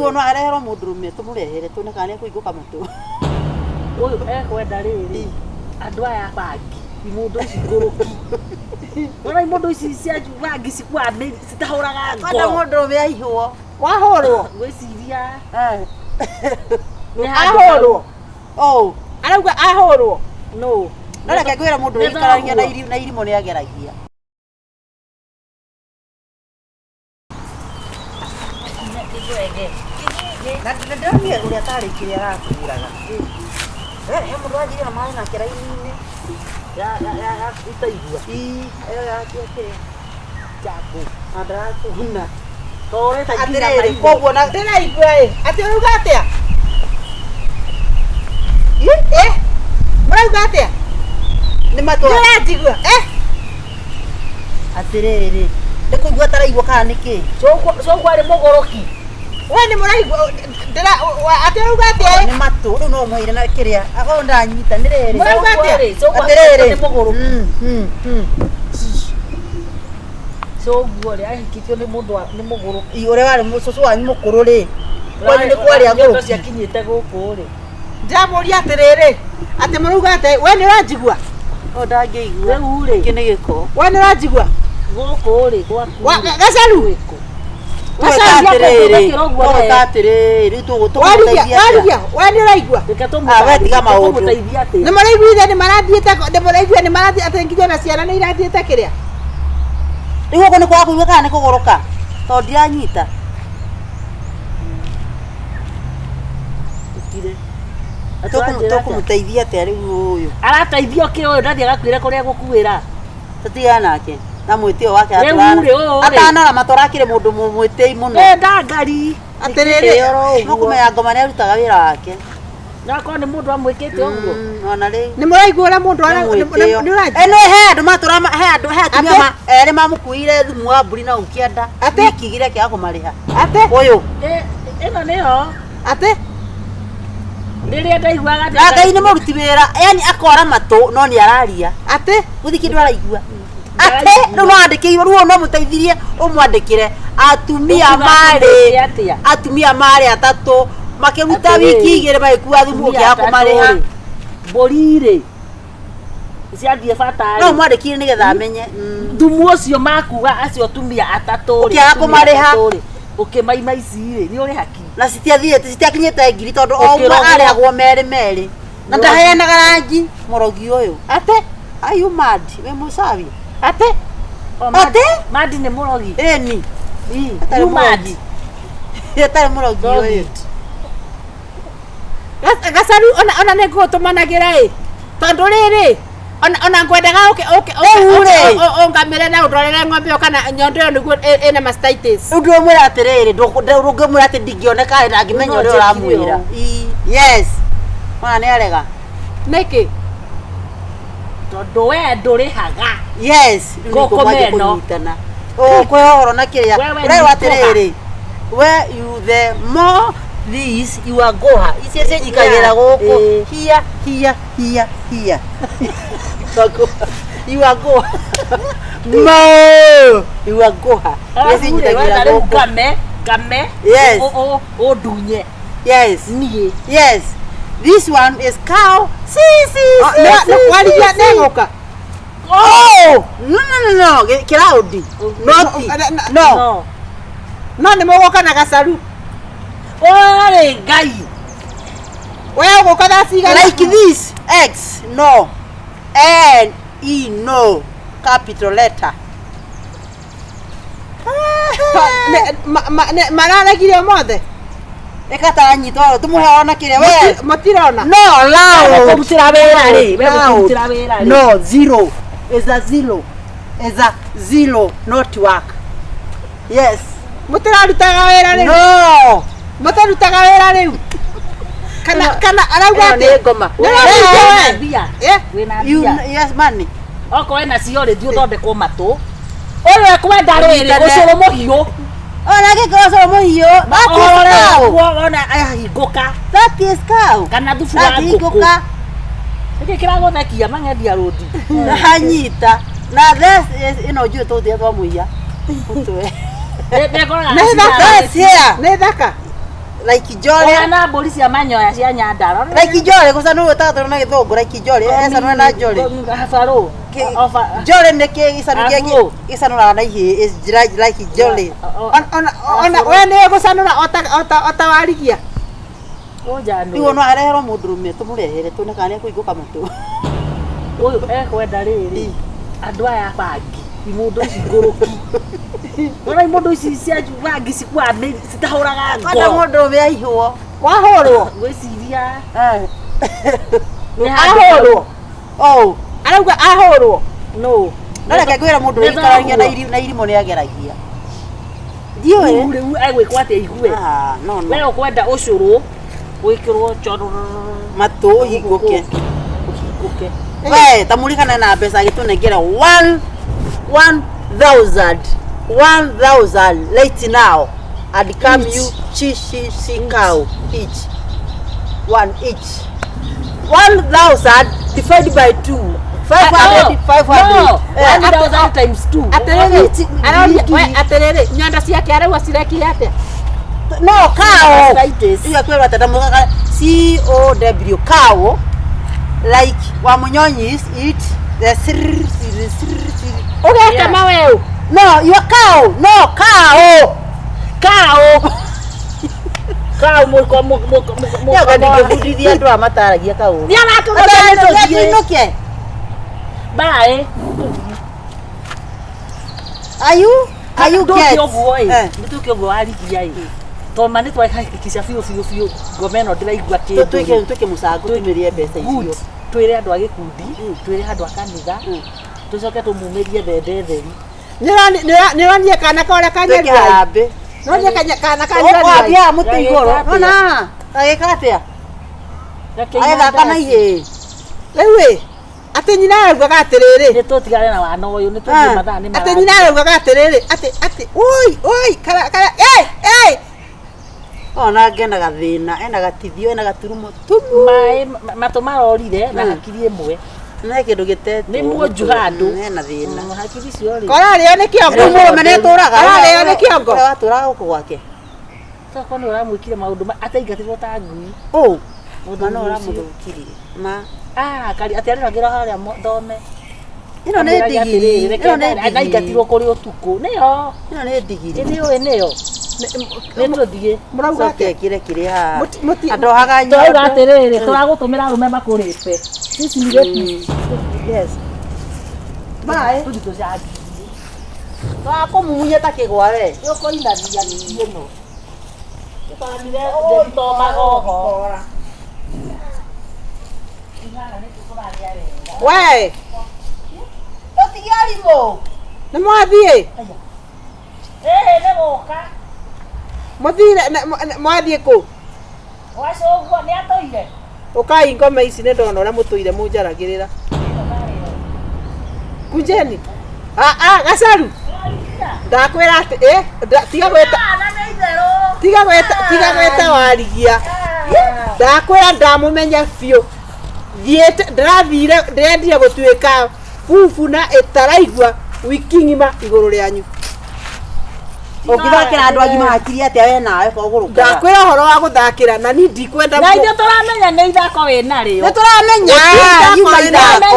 Rĩu no areherwo mũndũrũme tũmũrehere tuone kana nĩekũhingũka matũ. Ũyũ ekwenda rĩrĩ andũ aya bangi imũndũ ici ngũrũki wona imũndũ ici cia bangi cikuaga citahũraga Kwenda ngoro. mũndũrũme aihwo. Wahũrwo. Ngwĩciria Eh. nĩ handũ Ahũrwo. Oh. Arauga ahũrwo. No. No reke ngwĩre mũndũ Nĩ ũikaragia na thoguo. na irimũ nĩ ageragia. Na ndĩronire ũrĩa tarĩ kĩrĩa aratwĩraga. He mũndũ wanjirie na maĩ nake raini-inĩ. Ya itaigua. Ii, ĩyo yake kĩrĩa. Jambo. Na ndaratũguna. Tũrĩte nginya Atĩrĩrĩ, maitho. koguo na Ndĩraigua ĩ. Atĩ ũrauga atĩa? Ĩ? Mũrauga atĩa? nĩ matũ. Ndĩranjigua. Eh? Atĩrĩrĩ, nĩ kũigua ataraigua kana nĩ kĩ? Cũguo arĩ mũgũrũki. We nĩ mũraigua ndĩra atĩ ũrauga atĩa ĩ? Nĩ matũ, rĩu no ũmwĩre na kĩrĩa. Akorwo ndanyita nĩ rĩrĩ. Mũrauga atĩa? Cũguo Atĩrĩrĩ. nĩ mũgũrũki. Mm. Cũguo rĩ ahikĩtio nĩ mũndũ nĩ mũgũrũki. Ii, ũrĩa warĩ cũcũ wanyu mũkũrũ rĩ. Kwanyu nĩ kwarĩ Nyondo agũrũki. ciakinyĩte gũkũ rĩ. Ndĩramũria atĩrĩrĩ, atĩ mũrauga atĩa? We nĩ ũranjigua? O ndangĩigua. Rĩu rĩ Gĩkĩ nĩ gĩko. We nĩ ũranjigua? Gũkũ rĩ gwaku. Wa- rĩ, Gacaru? gwĩkũ? Tweka atĩrĩrĩ, tweka atĩrĩrĩ, rĩu Warigia, tũgũteithia atĩa? warigia, we nĩ ũraigua? Reke Ah, we tiga maũndũ. tũmũteithie atĩa? Nĩ mũraiguire nĩ marathiĩte nĩ mũraiguire nĩ marathiĩ atĩ nginya ona ciana nĩ irathiĩte kĩrĩa? Rĩu gũkũ nĩ kwaga kũigua kana nĩ kũgũrũka? Tondũ ndiranyita. Tũkire. Atũranjĩra atĩa? Tũkũmũteithia atĩa rĩu ũyũ? Arateithio kĩ ũyũ ndathiĩ agakuĩre kũrĩa gũkuĩra. Tũtigane nake. Na mwĩtĩo wake Rĩu rĩ, ũyũ rĩ. Atanora matũ arakĩrĩ mũndũ mwĩtĩi mũno. Ĩ ndangari. Atĩrĩrĩ, oro No ũguo. kũmenya ngoma nĩ arutaga wĩra wake. Na akorwo nĩ mũndũ amwĩkĩte ũguo. Ona rĩu. nĩ mũraigua ũrĩa mũndũ Nĩ mwĩtĩo. nĩ ũranjigua? Ĩno he andũ matũra he andũ he atumia Atĩ? erĩ mamũkuĩire thumu wa mbũri na ũkĩenda. Atĩ? Wiki igĩrĩ akĩaga kũmarĩha. Atĩ? Ũyũ. Ĩ, ĩno nĩyo Atĩ? rĩrĩa ndaiguaga atĩ Na Ngai nĩ mũruti wĩra, yani akora matũ no nĩ araria. Atĩ? Gũthi kĩndũ araigua. Atĩ rĩu no andĩkĩirwo rĩu no mũteithirie ũmwandĩkĩre atumia Ũkiuga marĩ atũmwĩke atĩa? atumia marĩ atatũ makĩruta Atĩrĩrĩ. wiki igĩrĩ magĩkua thumu Atumia ũkĩaga atatũ kũmarĩha. rĩ, mbũri rĩ ciathiĩ bata No rĩ ũmwandĩkire nĩgetha amenye. Thumu ũcio makuga acio atumia atatũ rĩ Ũkĩaga atumia kũmarĩha. atatũ rĩ, ũkĩmaima ici rĩ nĩ ũrĩ haki. Na citiathiĩte citiakinyĩte ngiri tondũ o ũmwe Ũkĩrogwo. arĩhagwo merĩ merĩ. Na Mũrogi. ndaheanaga rangi mũrogi ũyũ. Atĩ? Are you mad? Wĩ mũcawi? Atĩ? O, Atĩ? Madi nĩ mũrogi. Ĩni. Ii, Atarĩ you mad. mũrogi. Atarĩ mũrogi ũyũ. Gacaru ona ona nĩ ngũgũtũmanagĩra ĩ tondũ rĩrĩ ona ona ngwendaga ũke ũke Rĩu rĩ. ũngamĩre na ũndwarĩre ng'ombe ĩyo kana nyondo ĩyo nĩguo ĩna mastitis. Rĩu ndũmwĩra atĩrĩrĩ, ndũngĩmwĩra atĩ ndingĩoneka rĩ ndangĩmenya No ũrĩa ũramwĩra. njĩkire Ii, Yes. Mwana nĩ arega. Nĩkĩ? Tondũ we ndũrĩhaga. Yes. Rĩu Gũkũ nĩguo mwanjie meno. kũnyitana. Ũkwĩha ũhoro na kĩrĩa. Wewe Ũrerwo ni atĩrĩrĩ, we you the more these you are goha. Icio cinyikagĩra Yeah. gũkũ. Ĩĩ. Hia hia hia hia. You are goha. Mo. You are goha. Icio Arabu rĩ, cinyitagĩra wetha rĩu gũkũ. ngame ngame Yes. ũndunye Yes. niĩ. Yes. This one is cow. See, see, see, see, Warigia see, see. nĩgũka. Oh! No, no, no, no. Kĩraũndi. Not. No. No. No nĩ mũgũka na gacaru. Ũrĩ Ngai. We ũgũka thaa cigana? Like this. X. No. N. E. No. Capital letter. Mararegire ũmũthĩ? Ĩkataranyitwo tũmũhe ona kĩrĩa we. Mũtirona? No, loud. Kũrutĩra wĩra rĩ, we Loud. gũkũrutĩra wĩra rĩ. No, zero. Is a zero. Is a zero, not work. Yes. Mũtirarutaga wĩra rĩu? No. Mũtarutaga wĩra rĩu? Kana kana arauga Ĩno atĩ nĩ ngoma. Nĩ We ũraigua wĩna we? mbia. Eh? Wĩna You, mbia. yes, money. Okorwo ena cio rĩ, thiĩ ũthondekwo matũ. Ũyũ ekwenda rĩrĩ, Ũnyitane. ũcũrũ mũhiũ. Ona gĩkĩro ũcũrũ mũhiũ. That Ũrore is cow. ũguo, ona ahingũka. That is cow. Kana thubu wa ngũkũ. Ahingũka. Nĩkĩ kĩragũthekia mang'endia rũndi? Anyita. Na this is ĩno njũĩ tũthia twamũiya. Mũtwe. Nĩ- nĩkoraga Nĩ thaka. That's here. Nĩ thaka. Like Jolly. Ona mbũri cia manyoya cia Nyandarua. Like Jolly gũcanũrwo ĩtatũ na gĩthũngũ like Jolly ecanũra na Jolly. Habarũ. Jolly nĩ kĩ gĩcanũ kĩa Afro. gĩcanũraga na ihĩĩ is like Jolly. Ona we nĩ gũcanũra ota warigia. Ũnjanũ. Rĩu no areherwo mũndũrũme tũmũrehere tuone kana nĩekũhingũka matũ. Ũyũ ekwenda rĩrĩ andũ aya bangi imũndũ ici ngũrũki. Ona imũndũ ici cia bangi cikuaga citahũraga Kwenda ngoro. mũndũrũme aihwo. Wahũrwo. Ngwĩciria Eh. nĩ handũ Ahũrwo. Oh. Arauga ahũrwo. no. No reke ngwĩre mũndũ Nĩ ũikaragia na thoguo. na irimũ nĩ ageragia. Ndiũĩ. Rĩu rĩu egwĩkwo atĩa aigue. Ah, no We no. ũkwenda ũcũrũ wĩkĩrwo chororo Matũ ũhingũke. ũhingũke. We ta mũrigana na mbeca agĩtũnengera one one thousand one thousand right now and come Each. you chi chi chi cow each one each 1,000 divided by two five hundred five hundred. No, Eh, 1,000 times 2. Atĩrĩrĩ, aroria we atĩrĩrĩ, nyondo ciake arauga cirekire atĩa? No cow. Arthritis. Iyo kwĩrwo atĩ ndamũgaga C O W cow like wa munyonyis eat the sir sir sir sir. Ũgekama weũ. No, your cow. No, cow. Cow. Cow mũko mũko mũko. Nyoka ndingĩbundithia andũ aya mataragia kaũndũ. Nĩ aratũgũra nĩ tũthiĩ. Tuinũke. Bye. Are you? Are you Ndũke get? ũguo ĩ. Eh. Nĩtũke ũguo warigia ĩ. Tondũ nĩ twahakikisha biũ biũ biũ ngoma ĩno ndĩraigua kĩndũ. Tuĩke tuĩke mũcango tumĩrie mbeca Good. icio. Twĩre andũ a gĩkundi, twĩre andũ a kanitha, tũcoke tũmumĩrie thende theri. Nĩũronire kana karĩa Tuĩke kanyarira? harambĩ. Nĩũronire kana kanyarira? Ũkwambia mũtĩ igũrũ. Gagĩka atĩa? Nona. Gagĩka atĩa? Gakĩina Agĩthaka na ndaci. ihĩĩ. Rĩu ĩ, atĩ nyina araugaga atĩrĩrĩ, Nĩ tũtigane na wana ũyũ, nĩ tũthiĩ Ah. mathaa nĩ atĩ nyina araugaga atĩrĩrĩ, atĩ atĩ oi oi kara kara ĩ ĩ Ona ena gathĩna, ena gatithio, ena gaturumo tumu. Maĩ matũ marorire na Mm. hakiri ĩmwe. Na he kĩndũ gĩtetwo. Nĩ muonju handũ. Ena thĩna. Mm, Hakiri icio rĩ. korarĩo nĩ kĩongo. Rĩu mũrũme nĩetũraga. Ararĩo nĩ kĩongo. Ũrĩa watũraga gũkũ gwake. Tokorwo nĩ ũramwĩkire maũndũ ataingatirwo ta ngui. Ũ. Mũthuri Ma no ũcio. ũramũthũkirie. Ma. Ah, kari atĩ arĩragĩra harĩa thome. Ĩno nĩ ndigiri. Ĩno nĩ ndigiri. Ndaingatirwo kũrĩ ũtukũ. Nĩyo. Ĩno nĩ ndigiri. Ĩndĩ ũĩ nĩyo. Nĩ tũthiĩ. Mũrauga Coke atĩa? ĩkĩre kĩrĩ haha. Andohaga Tũrauga nyondo. atĩrĩrĩ, tũragũtũmĩra arũme makũrĩte. Ici nĩ gĩti. Yes. Bye. Tũthiĩ tũcangithie. Twakũmumunya ta kĩgwa we. Nĩũkũinagia ngiri ĩno. Tũtoranire ndĩtomaga oho. We, Tũtige arimũ. nĩ mwathiĩ? Ĩhĩ nĩ gũka. Mũthire mwathiĩ kũ? Wacũguo nĩ atũire. Ũkai ngoma ici nĩ ndona ũrĩa mũtũire mũnjaragĩrĩra. Kunjeni. Ah ah gacaru. Ndakwĩra atĩ ĩ tiga gwĩta tiga gwĩta tiga gwĩta warigia. Ndakwĩra ndamũmenya biũ. Thiĩte ndĩrathire ndĩrendire gũtuĩka bubu na ĩtaraigua wiki ng'ima igũrũ rĩanyu. Ũngĩthakĩra andũ agima hakiri atĩa we nawe ko ũgũrũkaga. Ndakwĩra ũhoro wa gũthakĩra na ni ndikwenda Na ithuĩ tũramenya nĩ ithako wĩ narĩo. Nĩ tũramenya. Yuma ithako.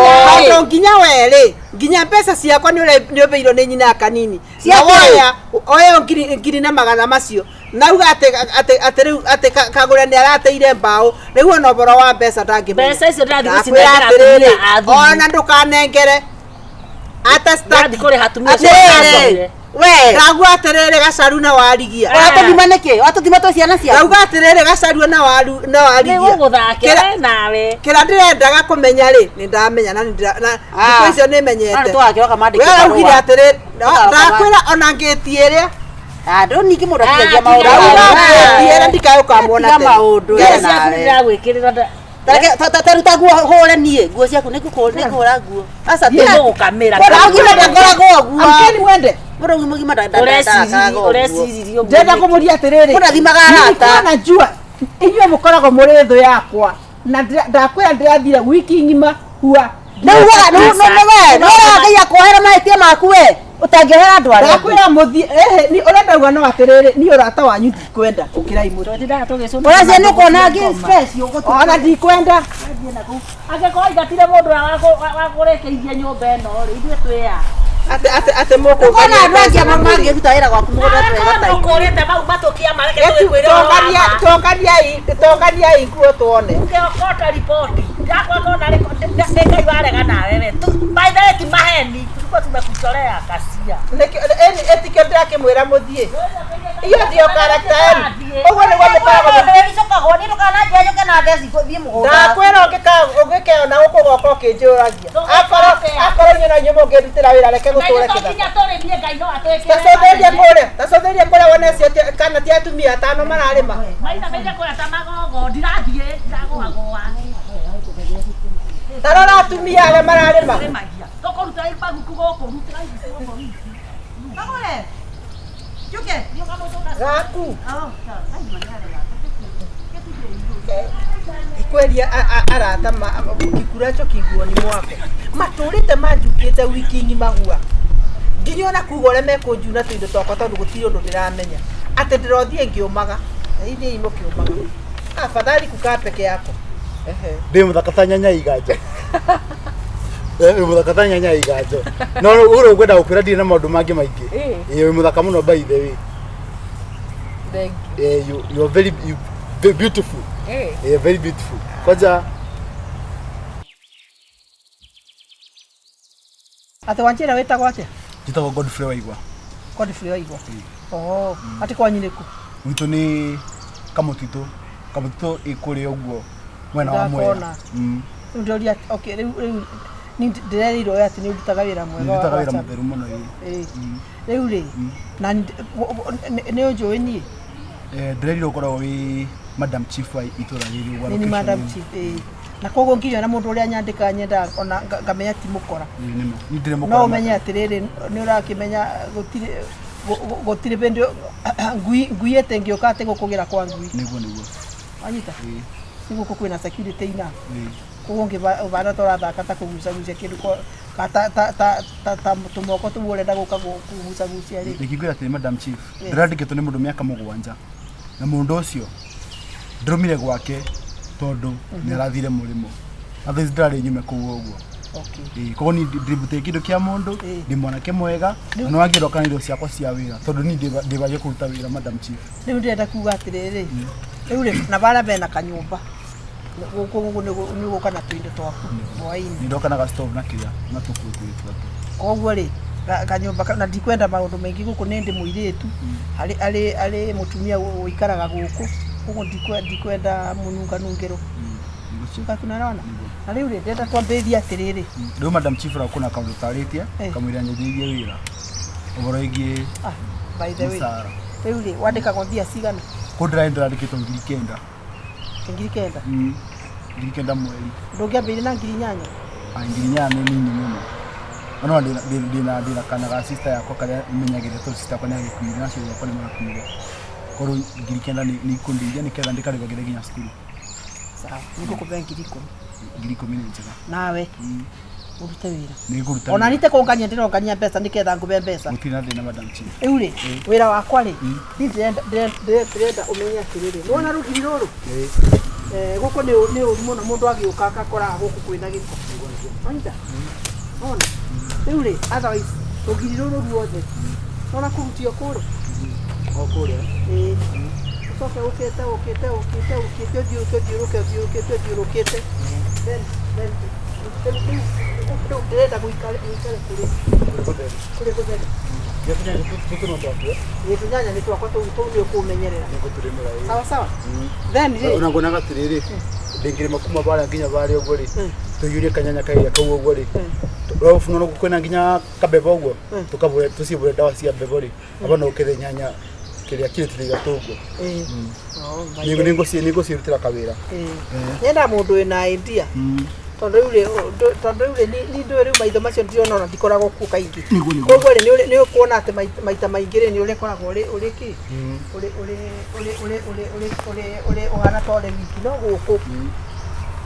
Tondũ nginya werĩ nginya mbeca ciakwa nĩ ũbeirwo nĩ nyina kanini Cia na kĩ? woya oyo ngiri na magana macio nauga atĩ atĩ atĩ rĩu atĩ kagũre nĩ arateire mbaũ rĩu ona ũhoro wa mbeca ndangĩmenya. Mbeca icio ndĩrathiĩ Ndakwĩra gũcinengera atĩrĩrĩ atumia a thuri. ona ndũkanengere ata Ndĩrathiĩ kũrĩha atumia acio Atĩrĩrĩ. mathomire. We. Ndauga atĩrĩrĩ gacaru na warigia Ũratũthima nĩkĩ? Ũratũthima twĩ ciana ciaku? Ndauga atĩrĩrĩ gacaru na waru na warigia Nĩ gũgũthakĩra Kĩra- we nawe. kĩrĩa ndĩrendaga kũmenya rĩ nĩ ndamenya na na Ah. thikũ icio nĩ menyete Ona tũgakĩroka mandĩke we araugire barũa. atĩrĩ Tũgaroka ndakwĩra ona ngĩti ĩrĩa Andũ ningĩ mũndũ atigagia Ah, maũndũ. tiga ndauga maũndũ. ngĩti ĩrĩa ndikaũkamwona Tiga tene. maũndũ Mbeca we ciaku nawe. ndĩragwĩkĩrĩra Ta ruta nguo hũre niĩ nguo ciaku nĩ ngũhũra nguo. Aca nĩ gũgũkamĩra. Mũndũ mũgima ndakoragwo ũguo. Amkeni mwende Mũndũ mũgima ndakoragwo ũguo. Ũreciririe ũguo. ndĩrenda kũmũria atĩrĩrĩ Mũndũ athimaga arata. Nilikuwa najua inyuĩ mũkoragwo mũrĩ thũ yakwa na ndakwĩra ndĩrathire wiki ng'ima hua Rĩu ugaga nĩ we nĩ ũraga Ngai akuohera mahĩtia maku we ũtangĩohera andũ arĩa angĩ. Ndakwĩra mũthiĩ ehe ni ũrĩa ndauga no atĩrĩrĩ niĩ ũrata wanyu ndikwenda ũkĩrai mũtĩ. Tũtindaga tũgĩcũna. Ũracia nĩ ũkuona angĩ fresh ũgũtuka. Ona ndikwenda. Angĩkorwo aingatire mũndũ ũrĩa wakũrĩkĩirie nyũmba ĩno rĩ, ithuĩ twĩ a? Atĩ atĩ atĩ mũkũngania Ũkona andũ angĩ mbeca amwe na mwĩrĩ. mangĩruta wĩra gwaku mũgũnda twega ta ithuĩ. Ũkũrĩte mau matũkia mareke tũgĩkwĩre ũhoro wa Tongania ma. tonganiai tonganiai nguo tuone. Ũngĩokota riboti yakwa kona nĩ Ngai warega nawe we. By the way ti maheni, tulikuwa tumekuchorea kasia. Nĩkĩo ĩni ĩtikĩo ndĩrakĩmwĩra mũthiĩ. Iyo ndio character yenu. Ũguo nĩguo mũkoragwo. Icokagwo nĩ ndũkananjia njũke na theci thiĩ mũgũnda. Ndakwĩra ũngĩkeona gũkũ goka ũkĩnjũragia. Akorwo akorwo inyuĩ no inyuĩ mũngĩndutĩra wĩra reke gũtũre Na kĩthaka. nginya tũrĩmie Ngai no atwĩkĩre. Tacũthĩria kũrĩa, tacũthĩria kũrĩa wone acio kana ti atumia atano mararĩma. Maitha maitha kũrĩa ta magogo, ndirathiĩ, ndagũagũa. Ta rora atumia arĩa mararĩma. Tũrĩmagia. Tũkũruta maguku gũkũ, rutĩra iguku gũkũ wiki. Kagũre. Njũke. Gaku. Ikweria arata kikuracho kiguoni mwako matũrĩte manjukĩte wiki ng'ima gua nginya ona kuga ũrĩa mekũnjuna tũindo twakwa tondũ gũtirĩ ũndũ ndĩramenya atĩ ndĩrothiĩ ngĩũmaga ithiĩ mũkĩũmaga afadhali kukaa peke yako. Ehe. Ndĩ mũthaka ta nyanya iganjo. Wĩ mũthaka ta nyanya iganjo. No ũrĩa ngwenda gũkwĩra ndirĩ na maũndũ mangĩ maingĩ. Ĩĩ wĩ mũthaka mũno by the way. Eh, you are very you, very beautiful. Eh, very beautiful. Kwanza Atĩ wanjĩra wĩtagwo atĩa? njĩtagwo Godfrey Waigwa. Godfrey Waigwa. Oh, atĩ kwanyu nĩ kũ? Gwitũ nĩ Kamũtitũ. Kamũtitũ ĩ kũrĩa ũguo mwena wa Mwea. Ndakona. Mm. Rĩu ndĩroria okay rĩu rĩu ni ndĩrerirwo we atĩ nĩ ũrutaga wĩra mwega wa Nĩndutaga wa wĩra chama. mũtheru mũno ĩĩ. Ĩĩ. Rĩu rĩ na nĩ ũnjũĩ niĩ? Eh, ndĩrerirwo ũkoragwo wĩ Madam Chief wa itũra rĩrĩ ũguo. Nĩ ni Madam Chief ĩĩ. Na koguo nginya na mũndũ ũrĩa nyandĩkaga nyendaga ona ngamenya ti mũkora. Ĩĩ nĩma. Niĩ ndirĩ mũkora. No ũmenye atĩrĩrĩ nĩ ũrakĩmenya gũtirĩ gũtirĩ bĩndĩ ngui ngui ĩtĩngĩũka atĩ gũkũgĩra kwa ngui. Nĩguo nĩguo. Wanyita? Ĩĩ. Nĩ gũkũ kwĩna security ina. Ĩĩ. Koguo ũngĩbana ta ũrathaka ta kũgucagucia kĩndũ ka ta ta ta ta ta tũmoko tũu ũrenda gũka kũgucagucia rĩ. Reke ngwĩre atĩrĩ Madam Chief, Yes. ndĩrandĩkĩtwo nĩ mũndũ mĩaka 7 na mũndũ ũcio ndĩrũmire gwake tondũ nĩ arathire mũrĩmo na thaa ici ndĩrarĩ nyume kũu ũguo. Okay. Ĩĩ, koguo niĩ ndiributĩire kĩndũ kĩa mũndũ, Ĩĩ. ndĩ mwanake mwega na nĩ wagĩrĩirwo kana irio ciakwa cia wĩra tondũ niĩ ndĩbagie kũruta wĩra Madam Chief. Rĩu ndĩrenda kuga atĩrĩrĩ rĩu rĩ na barĩa bena kanyũmba gũkũ gũkũ nĩ ũgũka na tũindo twaku hwaĩ-inĩ. Nĩ ndoka na ga stove na kĩrĩa na tũkuo twĩrĩ tũtatũ. Koguo rĩ kanyũmba na ndikwenda maũndũ maingĩ gũkũ nĩ ndĩ mũirĩtu arĩ arĩ arĩ mũtumia ũikaraga gũkũ koguo ndikwenda mũnunganungĩro. Shuka tunaona na rĩu rĩ ndĩrenda twambĩrĩrie atĩrĩrĩ. Rĩu Madam Chief ũrĩa kwĩna kaũndũ tarĩtie kamũira nyanjĩrĩirie wĩra ũhoro wĩgiĩ Ah, by the way mũcara. rĩu rĩ wandĩkagwo mbia cigana? Kũu ndĩrarĩ ndĩrandĩkĩtwo 9,000. 9,000? 9,000 mweri. Ndũngĩambĩrĩria na 8,000? Ah, 8,000 nĩ nini mũno. Ona ndĩna kana ga sister yakwa karĩa menyagĩrĩra tondũ sister yakwa nĩ agĩkuire na aciari akwa nĩ marakuire. Korwo 9,000 nĩ ikũndeithia nĩketha ndĩkarĩhagĩre nginya cukuru. Sawa, nĩngũkũhe 10,000. 10,000 nĩ njega. Nawe ũrute wĩra. Nĩ ngũruta Ona wĩra. nite kũngania ndĩrongania mbeca nĩketha ngũhe mbeca. Gũtirĩ na thĩna Madam Chief. Rĩu rĩ wĩra wakwa rĩ niĩ ndĩrenda ũmenye atĩrĩrĩ nĩwona rũgiri rũrũ gũkũ nĩ ũru mũno mũndũ agĩũka agakoraga gũkũ kwĩna gĩko. Wanyita? Wona? Rĩu rĩ otherwise rũgiri rũrũ ruothe nĩwona kũrutio kũrĩa? O kũrĩa. Ĩĩ. Ũcoke ũkĩte ũkĩte ũkĩte ũkĩte ũthiũrũke ũthiũrũke ũthiũrũkĩte ũthiũrũkĩte. Then then rĩu ndĩrenda gũikare gũikare kũrĩ kũrĩ gũtheru. Tũtũ no twakue. Ĩĩ tũnyanya nĩ twakwa tũu tũu nĩ ũkũmenyerera. Nĩngũtũrĩmĩra ĩĩ. Sawa sawa. Then rĩ Ona nguonaga atĩrĩrĩ ndĩngĩrĩma kuma barĩa nginya barĩa ũguo rĩ tũiyũrie kanyanya karia kau ũguo rĩ ũrabu kwĩna nginya kabebe ũguo tũkabũre tũcibũre ndawa cia mbebo rĩ aba no ũkethe nyanya kĩrĩa kiro tũrĩa tũguo. Ĩĩ. Oh, my God. Nĩngũcirutĩra kawĩra. Ĩĩ. Nyendaga mũndũ wĩna idea. Tondũ rĩu rĩ tondũ rĩu rĩ ni ndũĩ rĩu maitho macio ndirona ona ndikoragwo kuo kaingĩ. Nĩguo nĩguo. Koguo rĩ nĩ ũkuona atĩ maita maingĩ rĩ nĩ ũrĩkoragwo ũrĩ ũrĩ kĩ ũrĩ ũrĩ ũrĩ ũrĩ ũrĩ ũrĩ ũrĩ ũrĩ ũhana ta ũrĩ wiki no gũkũ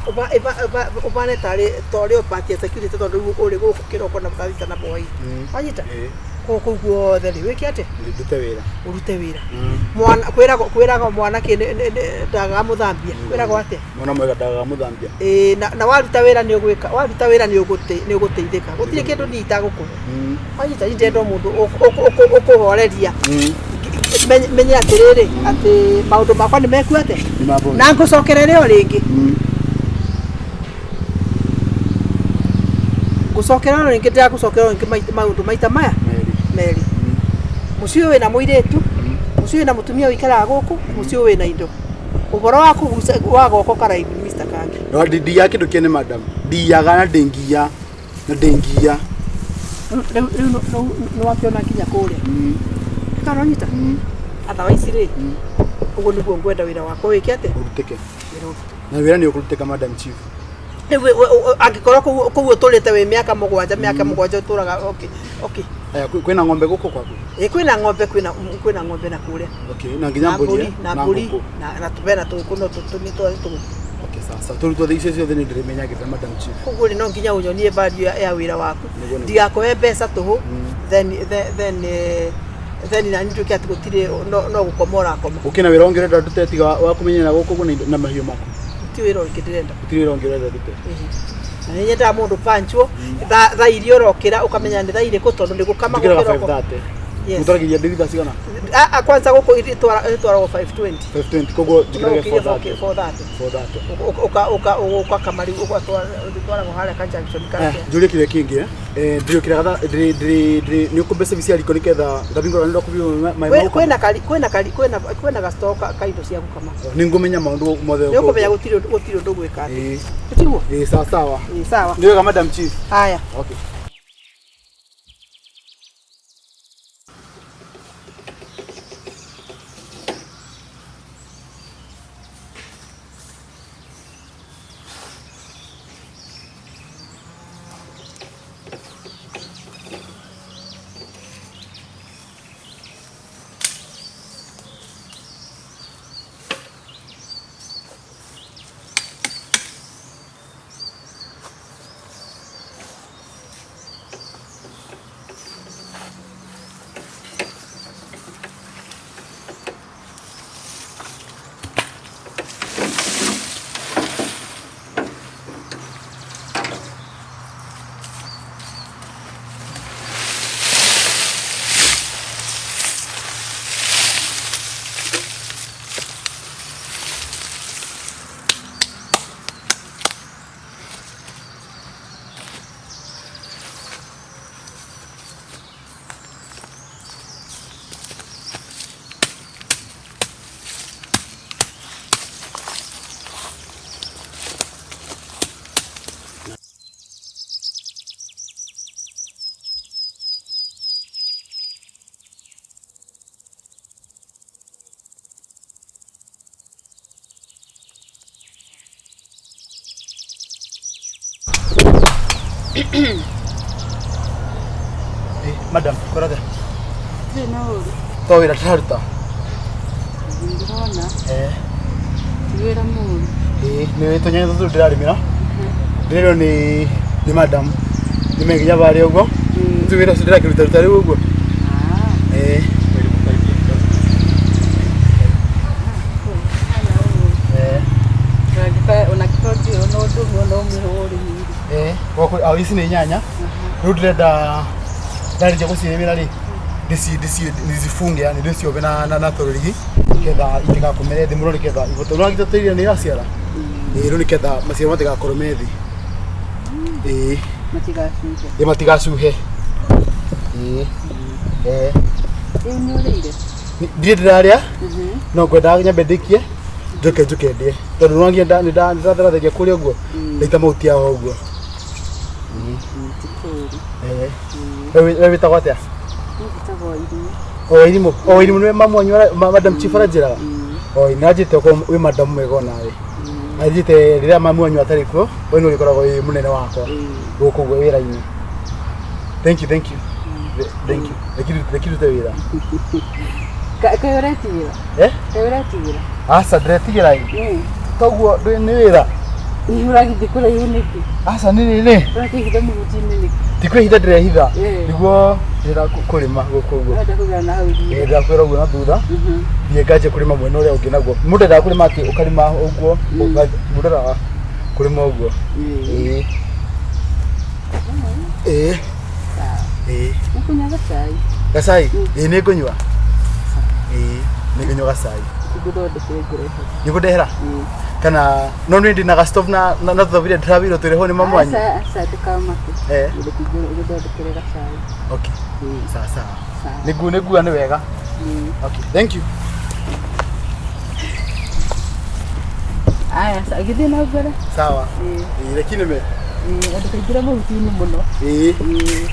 Ũbane tarĩ torĩ ũpatie security tondũ rĩu ũrĩ gũkũ kĩroko na thaa thita na hwaĩ. Wanyita? Kũu kũu guothe rĩ wĩke atĩa? Ndute wĩra. Ũrute wĩra. Mwana kwĩragwo kwĩragwo mwanake ndagamũthambia. Kwĩragwo atĩa? Mwana mwega ndagamuthambia. Ĩĩ na waruta wĩra nĩ ũgwĩka waruta wĩra nĩ ũgũteithĩka. Gũtirĩ kĩndũ niĩ itagũkũhe. Wanyita ndĩrenda mũndũ ũkũhoreria. Menye atĩrĩrĩ atĩ maũndũ makwa nĩ mekũ atĩa? Na ngũcokerere o rĩngĩ. Ngũcokerera o rĩngĩ ndĩragũcokerera o rĩngĩ maũndũ maita maya merĩ. Mũciĩ ũyũ wĩna mũirĩtu, mũciĩ wĩna mũtumia ũikaraga gũkũ, mũciĩ ũyũ wĩna indo. Ũhoro wa kũguca wa goko karaihu Mr. Kangi. No ndiya kĩndũ kĩene madam. Ndiyaga na ndĩngiya na ndĩngiya. Rĩu nĩ wakĩona nginya kũrĩa. Kana wanyita? Otherwise rĩ, ũguo nĩguo ngwenda wĩra wakwa wĩke atĩa? Ũrutĩke. Na wĩra nĩ ũkũrutĩka madam chief. Rĩu angĩkorwo kũu ũtũrĩte wĩ mĩaka mũgwanja, mĩaka mũgwanja ũtũraga okay. Okay. Aya kwĩna ng'ombe gũkũ kwaku? Ĩ kwĩna ng'ombe kwĩna ng'ombe na kũrĩa. Okay, na nginya mbũri. Na mbũri na tũbena tũkũ no tũnĩ tũgũkũ. Okay, sasa tũrĩ twothe icio ciothe nĩ ndĩrĩmenyagĩrĩra madam chief. Koguo rĩ no nginya ũnyonie value ya wĩra waku. Ndigakũhe mbeca tũhũ then na nduĩke atĩ gũtirĩ no gũkoma ũrakoma. Ũkĩna wĩra ũngĩ ũrenda ndute tiga wa kũmenyerera gũkũ na mahiũ maku? Ti wĩra ũngĩ ndĩrenda. Gũtirĩ wĩra ũngĩ ũrenda ndute. Na nĩ nyendaga mũndũ punctual thaa iria ũrokĩra ũkamenya nĩ thaa irĩkũ tondũ nĩ gũkama gũkĩroko. Yes. Mũtwaragia ndĩri thaa cigana? Kwanza gũkũ ĩtwaragwo 5:20. 5:20 koguo njikaraga 4:30. 4:30. Ũkakama rĩu ũgatwaragwo harĩa ka junction karĩa. Njũrie kĩrĩa kĩngĩ ndĩrĩũkĩraga nĩ ũkũmbe service ya riko nĩgetha ngabingũra nĩ ndakũbio maĩ kwĩna ga store ka indo cia gũkama. Nĩ ngũmenya maũndũ mothe. Nĩ ũkũmenya gũtirĩ ũndũ gwĩka atĩ. Tiguo? Ĩĩ sawa sawa. Ĩĩ sawa. Nĩ wega madam chief. Haya. Okay. Madam, korada. No. To wĩra tũraruta. Ndĩrona. Ti wĩra mũũru. Ĩĩ, nĩ tũnyanya tũtũ ndĩrarĩmĩra. Ndĩrerwo nĩ madam. Nĩ menginya barĩa ũguo. Ti wĩra ũcio ndĩrakĩruta ruta rĩu ũguo. Ici nĩ nyanya. Rĩu ndĩrenda ndarĩkia gũcirĩmĩra rĩ ndĩcifunge yani ndĩciove na tũrũrigi nĩgetha itigakomere thĩ mũno nĩgetha ihote ũragita tĩri nĩ iraciara. Ĩĩ rĩu nĩgetha maciaro matigakorwo me thĩ. Ĩĩ matigacuhe. Ĩĩ matigacuhe. Ĩĩ. Rĩu nĩ ũrĩire? Ndirĩ ndĩrarĩa. No ngwendaga nyambe ndĩkie njoke njuke ndĩe tondũ nĩwagia nĩndatheratheria kũrĩa ũguo ndaita mahuti yaho ũguo. We wĩtagwo atĩa? Njĩtagwo Irimũ. O Irimũ. O Irimũ nĩwe mamu wanyu madam chief aranjĩraga? O nĩ anjĩte okorwo wĩ madam mwega onawe. Anjĩte rĩrĩa mamu wanyu atarĩ kuo we nĩ ũrĩkoragwo wĩ mũnene wakwa gũkũ ũguo wĩra-inĩ. Thank you, thank you. Thank you. Reke ndute wĩra. Kaĩ ũretigĩra? Eh? Kaĩ ũretigĩra? Aca ndĩretigĩra ĩ. Toguo nĩ wĩra. Ũragĩthiĩ kũraihu nĩkĩ? Aca nĩ rĩrĩ. Ũrakĩhitha mũhuti-inĩ nĩkĩ? Ti kwĩhitha ndĩrehitha. Eh. Nĩguo ndĩrenda kũrĩma gũkũ ũguo. Ũrenda kũgera na hau thutha. Ĩĩ ndakwĩra ũguo na thutha. Thiĩ nganjie kũrĩma mwena ũrĩa ũngĩ naguo. Mũndũ endaga kũrĩma atĩ ũkarĩma ũguo, mũndũ endaga kũrĩma ũguo. Ĩĩ. Ĩĩ. Ĩĩ. Nĩkũnyua gacai. Gacai? Ĩĩ nĩ ngũnyua. Ĩĩ nĩ ngũnyua gacai. Ngũthondekere ngũrehere. Nĩ ũkũndehera? Kana no nĩ ndĩ na gastove na na tũthaburia ndĩrawĩrwo twĩrehwo nĩ mamu wanyu? Aca aca ndũkamake. Eh. Reke ngũthondekere gacai. Okay. Sawa sawa. Sawa. Nĩngu nĩngua nĩ wega. Okay. Thank you. Aya, gĩthiĩ na mbere. Sawa. Ĩĩ reke nĩme. Ĩĩ ndũkaingĩre mahuti-inĩ mũno. Ĩĩ.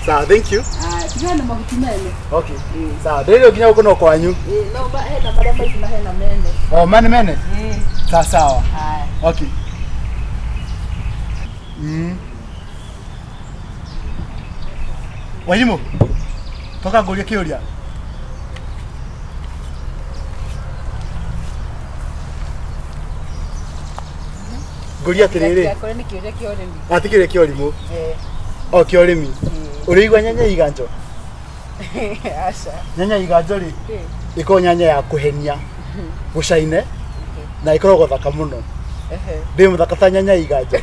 Sawa, thank you. Aya, tigana na mahuti mene. Okay. Sawa, ndĩrĩ nginya gũkũ no kwanyu. Ĩĩ, no hena marĩa maitũ na hena mene. Oh, mene mene? Ĩĩ. Sawa sawa. Aya. Okay. Wairimũ, toka ngũrie kĩũria. Ngũrie atĩrĩrĩ. Akorwo nĩ kĩũria kĩa ũrĩmi. Ah, ti kĩũria kĩa ũrimũ. O kĩa ũrĩmi. Ũrĩigua nyanya ya iganjo? Aca. Nyanya ya iganjo rĩ, ĩkoragwo nyanya ya kũhenia, gũcaine, na ĩkoragwo thaka mũno. Ndĩ mũthaka ta nyanya ya iganjo.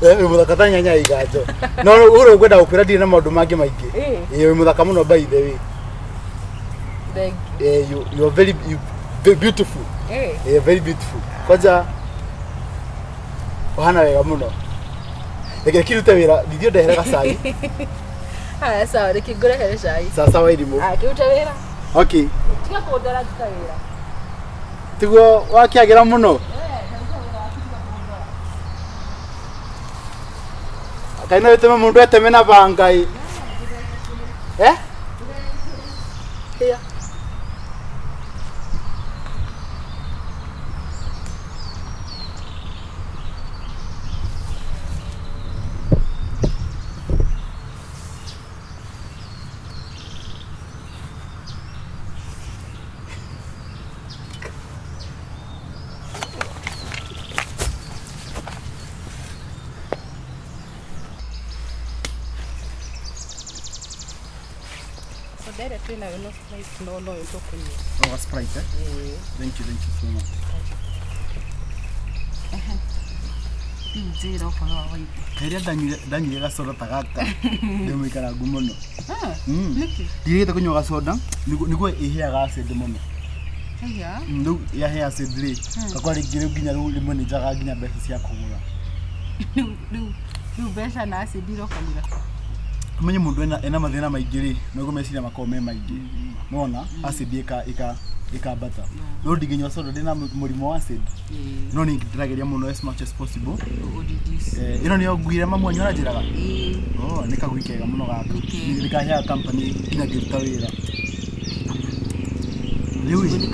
Wĩ mũthaka ta nyanya ya iganjo. No ũguo ngwenda gũkwĩra ndirĩ na maũndũ mangĩ maingĩ. Ĩĩ wĩ mũthaka mũno by the way. Thank You, you are very you, very beautiful. you. Very beautiful. Kwanja ũhana wega mũno. Reke kĩrute wĩra, ndithio ndehere gacai. Haya, sawa, reke ngũrehere cai. Sawa sawa Irimũ. Aya, kĩrute wĩra. Okay. Tiga kũndora nduta wĩra. Tiguo wakĩagĩra mũno. Kaĩ no ĩtũme mũndũ eteme na banga ĩ. Eh? Hĩa. Soda ĩrĩa twĩnayo no Sprite no noyo tũkũnyua. Oh, Sprite, eh? Thank you, thank you so much. Rĩu njĩra ũhoro wa waigua. Rĩrĩa ndanyuire gacoda ta gaka ndĩ mũikarangu mũno. Nĩkĩ? Ndirĩgĩte kũnyua gacoda nĩguo ĩheaga acid mũno. Aya. Rĩu yahe acid rĩ, gakora rĩngĩ rĩu nginya rĩu rĩmwe nĩ njagaga nginya mbeca cia kũgũra. Rĩu mbeca na acid irokanĩra. Ũmenye mũndũ ena mathĩna maingĩ rĩ, noguo meciria makoragwo me maingĩ. Nĩwona acid ĩkambata. No ndingĩnyua soda ndĩna mũrimũ wa acid. No nĩ ndĩrageria mũno as much as possible. Ĩno nĩyo nguire mamu wanyu aranjĩraga. Oh, nĩ kagui kega mũno gaka. Nĩ kega. Nĩ kaheaga company nginya ngĩruta wĩra. Rĩu ĩ,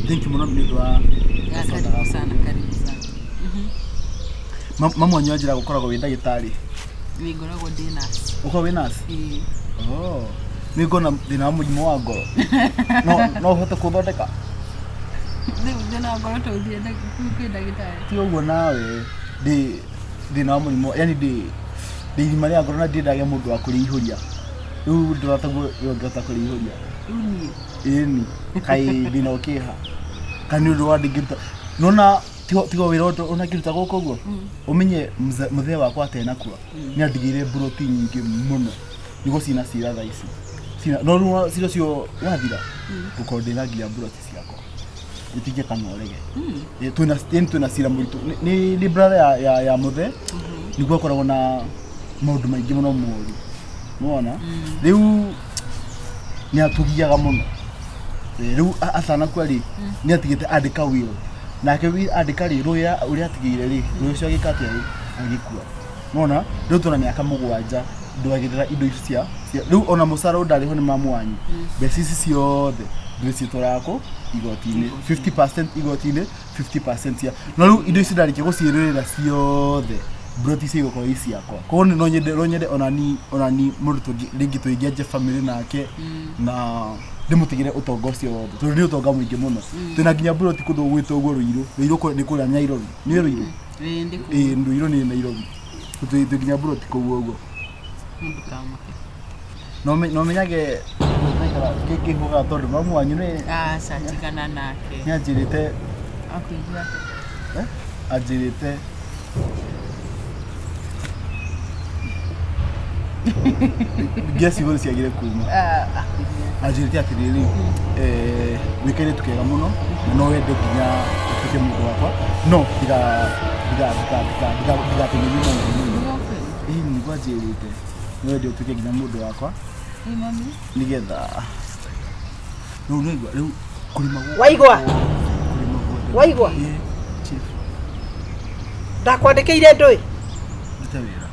thank you mũno nĩ ũndũ wa gacoda Karibu gaku. sana, karibu sana. Mamu wanyu anjĩraga ũkoragwo wĩ ndagĩtarĩ. Nĩ ngoragwo ndĩ nurse. Ũkoragwo wĩ nurse? Ĩĩ. Oh. Nĩ ngona thĩna wa mũrimũ wa ngoro. No no ũhote kũthondeka. Rĩu thĩna wa ngoro tũthiĩ kwĩ ndagĩtarĩ. Ti ũguo nawe ndĩ thĩna wa mũrimũ, yani ndĩ irima rĩa ngoro na ndirĩ ndagĩa mũndũ wa kũrĩihũria. Rĩu ndĩrona taguo we ũngĩhota kũrĩihũria. Rĩu niĩ. Ĩni, kaĩ thĩna ũkĩha. Kana nĩ ũndũ wa ndingĩruta. Nĩwona tiga wĩra ũyũ ona ngĩruta gũkũ ũguo, ũmenye mũthee wakwa atenakua, nĩ andigĩire mburoti nyingĩ mũno. Nĩguo cina cira thaa ici. Cina, no rĩu cira ũcio wathira, ngũkorwo ndĩna nginya mburoti ciakwa. Ĩtige kana ũrege. Twĩna yani twĩna cira mũritũ. Nĩ brother ya mũthee, nĩguo akoragwo na maũndũ maingĩ mũno moru. Nĩwona? Rĩu nĩ atũgiaga mũno. Rĩu atanakua rĩ, nĩ atigĩte andĩka will. Nake will andĩka rĩ, rũĩ ũrĩa atigĩire rĩ, rũĩ ũcio agĩka atĩa rĩ, agĩkua. Nĩwona? Rĩu twĩna mĩaka 7 ndwagĩrĩra indo ici cia rĩu ona mũcara ũyũ ndarĩhwo nĩ mamu wanyu. Mbeca ici ciothe ndĩrĩcitwaraga kũ? Igoti-inĩ. 50% igoti-inĩ, 50% cia. No rĩu indo ici ndarĩkia gũciĩrĩrĩra ciothe, mburoti ici igũkorwo i ciakwa. Koguo no nyende onani mũndũ rĩngĩ tũingĩanjia family nake na Ndĩmũtigĩre ũtonga ũcio wothe tondũ nĩ ũtonga mũingĩ mũno. Twĩna nginya mburoti kũndũ gwĩtwo ũguo Ruiru. Ruiru nĩ kũrĩa Nairobi. Nĩ Ruiru? Ĩĩ, ndĩkũĩ. Ĩĩ, Ruiru nĩ Nairobi. Twĩ nginya mburoti kũu ũguo. Ndũkamake. No menyage ndaikara ngĩhuga tondũ mamu wanyu nĩ Aca, tigana nake. nĩ anjĩrĩte. Akwĩrire atĩa? Eh? Anjĩrĩte ngia ciugo nĩ ciagire kuma. Ah, akwĩrire Anjĩrĩte atĩrĩrĩ, eh, wĩ kairĩtu kega mũno na no wende nginya ũtuĩke mũndũ wakwa, no ndigateng'erie maũndũ mũno. Ĩĩ, nĩguo anjĩrĩte, no wende ũtuĩke nginya mũndũ wakwa. Ĩ, mami. Nĩgetha rĩu nĩigua rĩu kũrĩma guothe. Waigua? Kũrĩma guothe. Waigua? Ĩĩ, chief. Ndakwandĩkĩire ndũĩ. Ndute wĩra.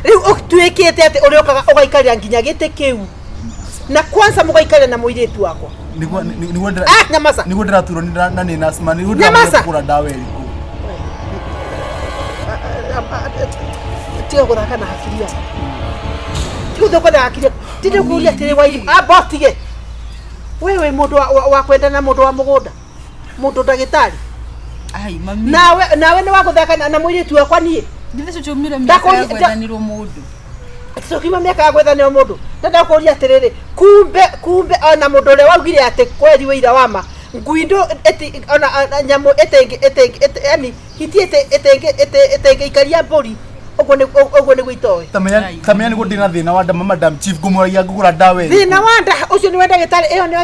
Rĩu ũtuĩkĩte atĩ ũrĩũkaga ũgaikarĩra nginya gĩtĩ kĩu na kwanza mũgaikarĩra na mũirĩtu wakwa. Nĩguo nĩguo ndĩra Ah, nyamaza. Nĩguo ndĩraturwo nĩ na nĩ asthma, nĩguo Nyamaza. ndĩramenya kũgũra ndawa ĩrĩkũ. Tiga gũthaka na hakiri yaku, tiga gũthaka na hakiri yaku. Tinde kũria atĩrĩ, Wairimu, amba ũtige. We wĩ mũndũ wa kwendana na mũndũ wa mũgũnda, mũndũ ndagĩtarĩ. Ai, mami. Nawe nĩ wa gũthaka na mũirĩtu wakwa niĩ. Githĩ tũtiumire mĩaka ya gwethanĩrwo mũndũ? Tũkiuma mĩaka ya gwethanĩrwo mũndũ. Ndenda kũria atĩrĩrĩ, kumbe ona mũndũ ũrĩa waugire atĩ kweri wĩira wa ma nguindũ ĩti ona nyamũ ĩtĩngĩ ĩtĩngĩ yani hiti ĩtĩngĩ ĩtĩngĩikaria mbũri ũguo nĩ ũguo nĩguo itoĩ. Tamenya tamenya nĩguo ndĩna thĩna wa nda, madam chief, ngũmũragia ngũgũra ndawa ĩrĩkũ. Thĩna wa nda ũcio nĩwe ndagĩtarĩ ĩyo nĩyo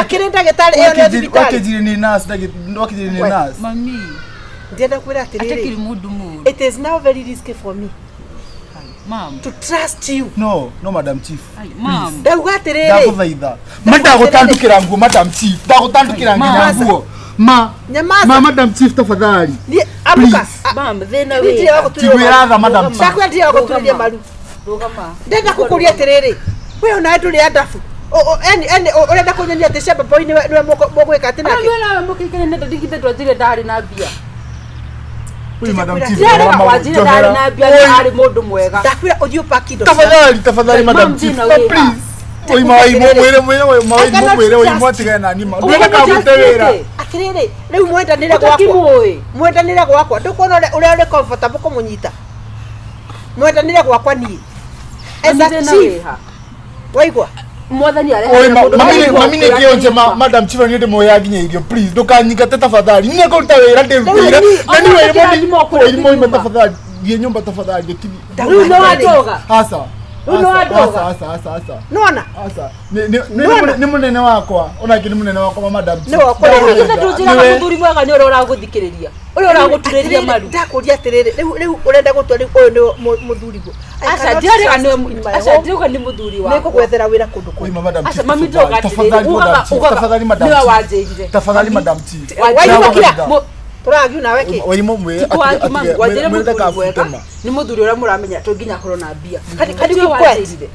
akĩrĩ ndagĩtarĩ ĩyo nĩyo thibitarĩ. Wakĩnjiri nĩ nurse, wakĩnjiri nĩ We. nurse. Mami. Ndĩrenda kwĩra atĩrĩrĩ, Atakĩrĩ mũndũ mũũru. It is now very risky for me Mam. to trust you. No, no, madam chief. Ai, mam. Ndauga atĩrĩrĩ, Ndagũthaitha. Ma ndagũtandũkĩra nguo, madam chief. Ndagũtandũkĩra nginya Nyamaza. nguo. Ma Nyamaza. Ma madam chief, tafadhali. Niĩ amũka. Please. Mam, thĩna Niĩ ndirĩ wa wĩ gũturĩrio Tiguĩra maru. tha, madam chief. Ndakwĩra ndirĩ wa gũturĩria Rũgama. maru. Rũgama. Ndenda kũkũria atĩrĩrĩ, we onawe ndũrĩ andabu. Yani ũrenda kũnyonia atĩ Shamba Boy nĩwe mũgwĩka atĩ nake? Ona nawe mũkĩikare nĩ ndigithe ndwanjire ndarĩ na mbia. Oi, madam chief. Ndirarĩ njohera wanjire njohera. ndarĩ na mbia Oi. arĩ mũndũ mwega. Ndakwĩra ũthiĩ ũpaki indo ciaku. Tafadhali, tafadhali, madam Mam, chief. thĩna No, wĩ ha? please. Oi, ma oi, mwĩre mwĩre ma oi, I mwĩre oi, cannot mwatigane na niĩ ma. Ũguo Ndĩrenda kamũte wĩra. nĩ Atĩrĩrĩ, rĩu mwendanĩre gwakwa. Ũtakĩmũĩ. Mwendanĩre gwakwa, ndũkuona ũrĩa ũrĩ comfortable kũmũnyita. Mwendanĩre gwakwa niĩ as Mami, a thĩna chief. wĩ ha? Waigua? Mwathani Oi, arehaga mũndũ mami aigua mami nĩ ũkĩra kĩonje ma kĩrimba. madam chief, niĩ ndĩmũheaga nginya irio, please ndũkanyingate tafadhali, niĩ ngũruta wĩra ndĩrutĩire. Rĩu Na niĩ ona wĩra kĩrathimo ũkũrĩa Wairimu oima kĩrimba. tafadhali, thiĩ nyũmba tafadhali, ndũtigie. Rĩu nĩ wandoga. Asa. Rĩu nĩ wandoga. Asa, asa, asa. Nona. Asa. Nĩ mũnene wakwa onake nĩ mũnene wakwa, madam chief. Nĩwe ũkũrehaga. Githĩ ndũnjĩraga mũthuri mwega nĩ ũrĩa ũragũthikĩrĩria, ũrĩa ũragũturĩria maru. Ndakũria atĩrĩrĩ, rĩu ũrenda gũtua rĩu ũyũ nĩ mũthuriguo? Aca, ndirarĩga nĩwe, aca, ndirauga nĩ mũthuri wakwa. Nĩngũgwethera wĩra kũndũ kũngĩ. Oima, madam Aca, chief, mami, tafadhali, ndauga atĩrĩrĩ, tafadhali, madam chief, ugaga tafadhali, madam nĩwe chief. wanjĩrire. Tafadhali, madam chief. Waigua kira? Ndagũthaitha. Tũragiu nawe kĩ? Wairimu mwĩre Ti kwangi, mami, wanjĩre mwĩre mũthuri ndakabute mwega ma. nĩ mũthuri ũrĩa mũramenya to nginya akorwo na mbia. Can Kati you we keep quiet? wanjĩrire.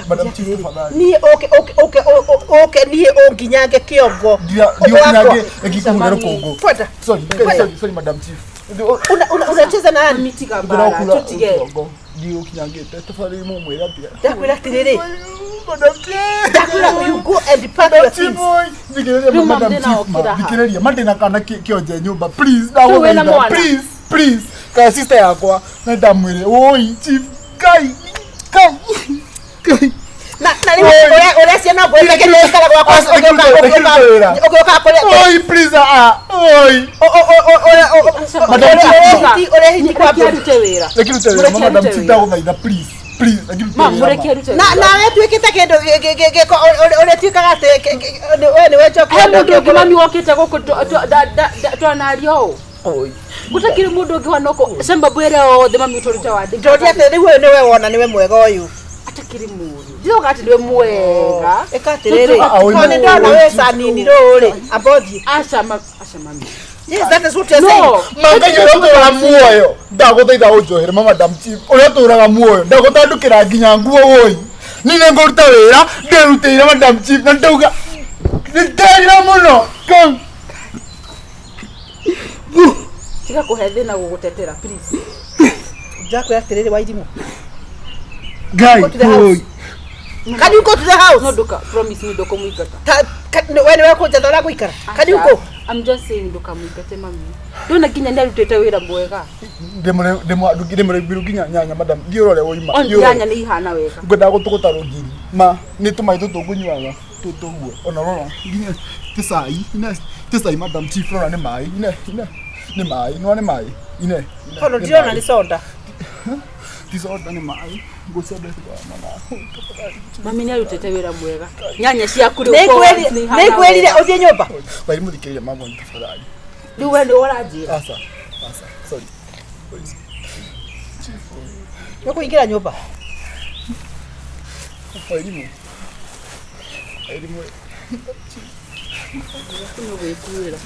Madam chief, tafadhali. Niĩ ũke ũke ũke ũke niĩ ũnginyange kĩongo. Ndiũkinyange ĩngĩkũhũre rũkũngũ. Kwenda. Sorry, sorry, sorry, madam chief. Unacheza na nani? Mami, tiga mbara, tũtige. Ndiũkinyangĩte, tafadhali mũmwĩre atĩa. Ndakwĩra atĩrĩrĩ, Madam chief. ndakwĩra you go and pack your Madam chief, things. oi. Thikĩrĩria, Rĩu madam mam, chief, ndĩna ma. okĩra ha. Thikĩrĩria, ma ndĩna kana kĩonje nyũmba, please, Rĩu wĩna ndagũthaitha, mwana? please, please. Kana sister yakwa, na ndamwĩre, oi, chief, Ngai, Ngai, Ngai. Na rĩu ũrĩa ciana ngwĩte kĩrĩa gĩikara gwakwa Aca, reke ndute wĩra. ũgĩũka kũrĩa Oi, please, ah, oi. Madam chief, ũrĩa hiti kwa Mũreke arute wĩra. Reke ndute wĩra, Mũreke ma, madam arute chief, wĩra. ndagũthaitha, please, please, reke ndute Mam, wĩra, mũreke ma. arute na wĩra. nawe tuĩkĩte kĩndũ gĩko ũrĩa tuĩkaga atĩ we nĩwe njoki. He mũndũ ũngĩ mami wokĩte gũkũ twanaria ũũ? Oi. Gũtakĩrĩ mũndũ ũngĩ wanoko Shamba Boy ĩrĩa othe mami ũtũrĩte wandĩka. Ndoria atĩ rĩu ũyũ nĩwe wona nĩwe mwega ũyũ. Atakĩrĩ mũũru. Ndirauga atĩ nĩwe mwega. Ĩka atĩrĩrĩ, Ah, oi, tondũ nĩ ndona oi, wĩ canini rũũ rĩ, amba ũthiĩ. Aca aca mami. Yes, that is what you're saying. No. Ma Ngai ũrĩa ũtũũraga muoyo, ndagũthaitha ũnjohere, ma madam chief, ũrĩa ũtũũraga muoyo, ndagũtandũkĩra nginya nguo, woi. Niĩ nĩ ngũruta wĩra ndĩrutĩire, madam chief, na ndauga nĩ nderira mũno. Come. Tiga kũhe thĩna gũgũtetera, please. Ndakwĩra atĩrĩrĩ, Wairimũ, Ngai, Go to the house. oi. Can you go to the house? No nduka promise me ndũkũmũingata. We nĩwe kũnjatha ũrĩa ngũikara. Can you go? I'm just saying ndũkamũingate mami. Ndona nginya nĩ arutĩte wĩra mwega. Ndĩmũrĩmbiru nginya nyanya madam thiĩ ũrore woima. On Thiĩ ũrore. nyanya nĩ ihana wega. Ngwendaga gũtũgũta rũgiri ma nĩ tũmaĩ tũtũ ngũnyuaga tũtũ ũguo ona rora nginya ti cai ine ti cai madam chief rora nĩ maĩ ine ine nĩ maĩ nĩwona nĩ maĩ ine ine, Tondũ nĩ ndirona maĩ. nĩ soda. Ti soda nĩ maĩ ngũcenda mana. Mami nĩ arutĩte wĩra mwega. Nyanya ciaku rĩu Nĩngwĩrire nĩ ihana nĩngwĩrire wega. ũthiĩ nyũmba. Wai mũthikĩrĩria mama wanyu tafadhali. Rĩu we nĩ ũranjĩra. Asa asa sorry. Nĩũkũingĩra nyũmba. Wairimũ Wairimũ. Nĩ gwĩkuĩra.